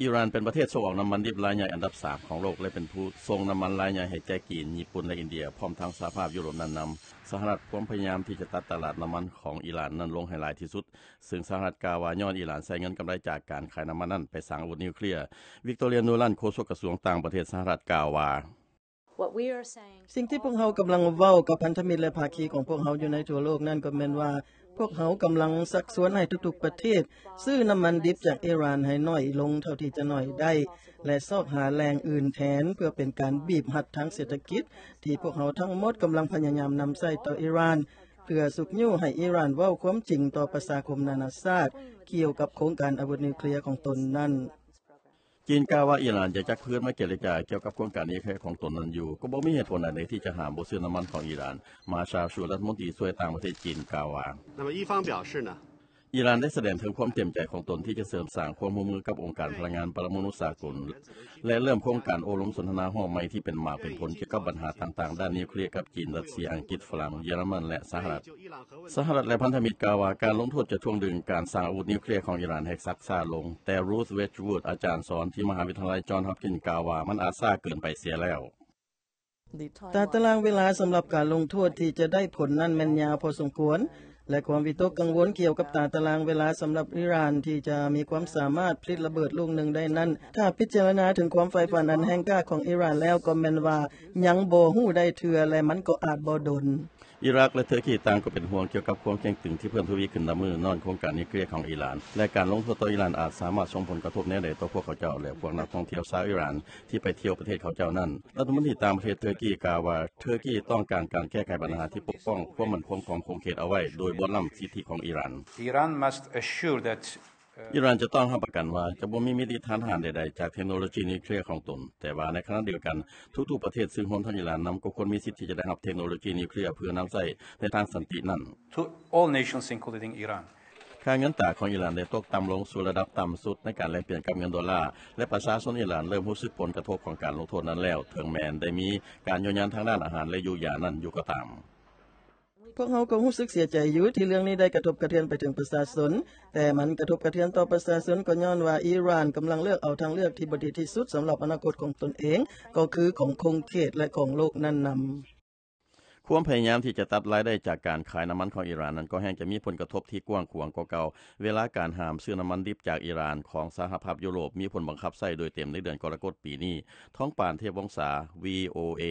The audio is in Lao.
ອີຣານເປັນປະເທດສົ່ງອອກນ້ຳມັນດິບລາຍໃຫຍ່ອັນດັບສາມຂອງໂລກ ແລະ ເປັນຜູ້ສົ່ງນ້ຳມັນລາຍໃຫຍ່ໃຫ້ແກ່ຈີນ, ຍີ່ປຸ່ນ ແລະ ອິນເດຍ, ພ້ອມທັງສະຫະພາບຢູໂຣບນັ້ນນຳ. ສະຫະລັດພວາມພະຍາຍາມທີ່ຈະຕັດຕະຫຼາດນ້ຳມັນຂອງອີຣານນັ້ນລົງໃຫ້ຫຼາຍທີ່ສຸດ, ເຊິ່ງສະຫະລັດກ່າວວ່າຍ້ອນອີຣານໃຊ້ເງິນກຳໄລຈາກການຂາຍນ້ຳມັນນັ້ນໄປສ້າງອາວຸດນິວເຄລຍ. Victoria Nuland ໂຄສົກກະຊວງຕ່າງປະເທດສະຫະລັດກ່າວວ່າ ສິ່ງທີ່ພວກເຮົາກຳລັງເວົ້າກັບພັນທະມິດ ແລະ ພາຄີຂອງພວກເຮົາຢູ່ໃນທົ່ວໂລກນັ້ນກໍແມ່ນວ່າ ພວກເຮົາກຳລັງຊັກຊວນໃຫ້ທຸກໆປະເທດ ຊື້ນ້ຳມັນດິບຈາກອີຣານໃຫ້ໜ້ອຍລົງເທົ່າທີ່ຈະໜ້ອຍໄດ້ ແລະ ຊອກຫາແຫຼ່ງອື່ນແທນ ເພື່ອເປັນການບີບຮັດທາງເສດຖະກິດ ທີ່ພວກເຮົາທັງໝົດກຳລັງພະຍາຍາມນຳໃຊ້ຕໍ່ອີຣານ ເພື່ອຊຸກຍູ້ໃຫ້ອີຣານເວົ້າຄວາມຈິງຕໍ່ປະຊາຄົມນານາຊາດ ກ່ຽວກັບໂຄງການອາວຸດນິວເຄລຍຂອງຕົນນັ້ນ. ຈີນກ່າວວ່າ ອີຣານຈະຈັກຄືນມາເຈລະຈາກ່ຽວກັບໂຄງການນິວເຄລຍຂອງຕົນນັ້ນຢູ່, ກໍບໍ່ມີເຫດຜົນອັນໃດທີ່ຈະຫ້າມບໍ່ຊື້ນ້ຳມັນຂອງອີຣານ. Ma Xiaoshu ລັດຖະມົນຕີຊ່ວຍຕ່າງປະເທດຈີນກ່າວວ່າ ອີຣານໄດ້ສະແດງເຖິງຄວາມເຕັມໃຈຂອງຕົນທີ່ຈະເສີມສ້າງຄວາມຮ່ວມມືກັບອົງການພະລັງງານປະລະມະນູສາກົນ ແລະ ເລີ່ມໂຄງການໂອ້ລົມສົນທະນາຮອບໃໝ່ທີ່ເປັນໝາກເປັນຜົນກ່ຽວກັບບັນຫາຕ່າງໆດ້ານນິວເຄລຍກັບຈີນ, ຣັດເຊຍ, ອັງກິດ, ຝຣັ່ງ, ເຢຍລະມັນ ແລະ ສະຫະລັດ. ສະຫະລັດ ແລະ ພັນທະມິດກ່າວວ່າ ການລົງໂທດຈະຖ່ວງດຶງການສ້າງອາວຸດນິວເຄລຍຂອງອີຣານໃຫ້ຊັກຊ້າລົງ, ແຕ່ Ruth Wedgwood ອາຈານສອນທີ່ມະຫາວິທະຍາໄລ Johns Hopkins ກ່າວວ່າ ມັນອາດຊ້າເກີນໄປເສຍແລ້ວ. ຕາຕະລາງເວລາສຳລັບການລົງໂທດທີ່ຈະໄດ້ຜົນນັ້ນແມ່ນຍາວພໍສົມຄວນ ແລະ ຄວາມວິຕົກກັງວົນກ່ຽວກັບຕາຕະລາງເວລາສຳລັບອີຣານທີ່ຈະມີຄວາມສາມາດຜະລິດລະເບີດລູກໜຶ່ງໄດ້ນັ້ນ ຖ້າພິຈາລະນາເຖິງຄວາມໃຝ່ຝັນອັນແຮງກ້າຂອງອີຣານແລ້ວ ກໍແມ່ນວ່າຍັງບໍ່ຮູ້ໄດ້ເທື່ອ ແລະ ມັນກໍອາດບໍ່ດົນ. ອີຣາກ ແລະ ເທີກີຕ່າງກໍເປັນຫ່ວງກ່ຽວກັບຄວາມເຄັ່ງຕຶງທີ່ເພີ່ມທະວີຂຶ້ນນັບມື້ຍ້ອນໂຄງການນິວເຄລຍຂອງອີຣານ ແລະ ການລົງໂທດຕໍ່ອີຣານອາດສາມາດສົ່ງຜົນກະທົບແນວໃດຕໍ່ພວກເຂົາເຈົ້າ ແລະ ພວກນັກທ່ອງທ່ຽວຊາວອີຣານທີ່ໄປທ່ຽວປະເທດເຂົາເຈົ້ານັ້ນ. ລັດຖະມົນຕີຕ່າງປະເທດເທີກີກ່າວວ່າ ເທີກີຕ້ອງການການແກ້ໄຂບັນຫາທີ່ປົກປ້ອງຄວາມໝັ້ນຄົງຂອງຂົງເຂດເອົາໄວ້ໂດຍບໍ່ລ້ຳສິດທິຂອງອີຣານ. ອີຣານຈະຕ້ອງຮັບປະກັນວ່າຈະບໍ່ມີມິຕິທານທະຫານໃດໆຈາກເທັກໂນໂລຈີນິວເຄລຍຂອງຕົນ, ແຕ່ວ່າໃນຂະນະດຽວກັນ ທຸກໆປະເທດເຊິ່ງຮວມທັງອີຣານນຳກໍຄວນມີສິດທີ່ຈະໄດ້ຮັບເທັກໂນໂລຈີນິວເຄລຍເພື່ອນຳໃຊ້ໃນທາງສັນຕິນັ້ນ. ຄ່າເງິນຕາຂອງອີຣານໄດ້ຕົກຕ່ຳລົງສູ່ລະດັບຕ່ຳສຸດໃນການແລກປ່ຽນກັບເງິນໂດລາ ແລະ ປະຊາຊົນອີຣານເລີ່ມຮູ້ສຶກຜົນກະທົບຂອງການລົງໂທດນັ້ນແລ້ວ ເຖິງແມ່ນໄດ້ມີການໂຍນຢັນທາງດ້ານອາຫານ ແລະ ຢູກຢານັ້ນຢູ່ກໍຕາມ. ພວກເຮົາກໍຮູ້ສຶກເສຍໃຈຢູ່ທີ່ເລື່ອງນີ້ໄດ້ກະທົບກະເທືອນໄປເຖິງປະຊາຊົນ, ແຕ່ມັນກະທົບກະເທືອນຕໍ່ປະຊາຊົນກໍຍ້ອນວ່າອີຣານກຳລັງເລືອກເອົາທາງເລືອກທີ່ບໍ່ດີທີ່ສຸດສຳລັບອະນາຄົດຂອງຕົນເອງ, ກໍຄືຂອງຂົງເຂດ ແລະ ຂອງໂລກນັ້ນນຳ. ຄວາມພະຍາຍາມທີ່ຈະຕັດລາຍໄດ້ຈາກການຂາຍນ້ຳມັນຂອງອີຣານນັ້ນກໍແຮ່ງຈະມີຜົນກະທົບທີ່ກວ້າງຂວາງກວ່າເກົ່າ. ເວລາການຫ້າມຊື້ນ້ຳມັນດິບຈາກອີຣານຂອງສະຫະພາບຢູໂຣບມີຜົນບັງຄັບໃຊ້ໂດຍເຕັມໃນເດືອນກໍລະກົດປີນີ້. ທອງປານ ເທບວົງສາ ວີໂອເອ.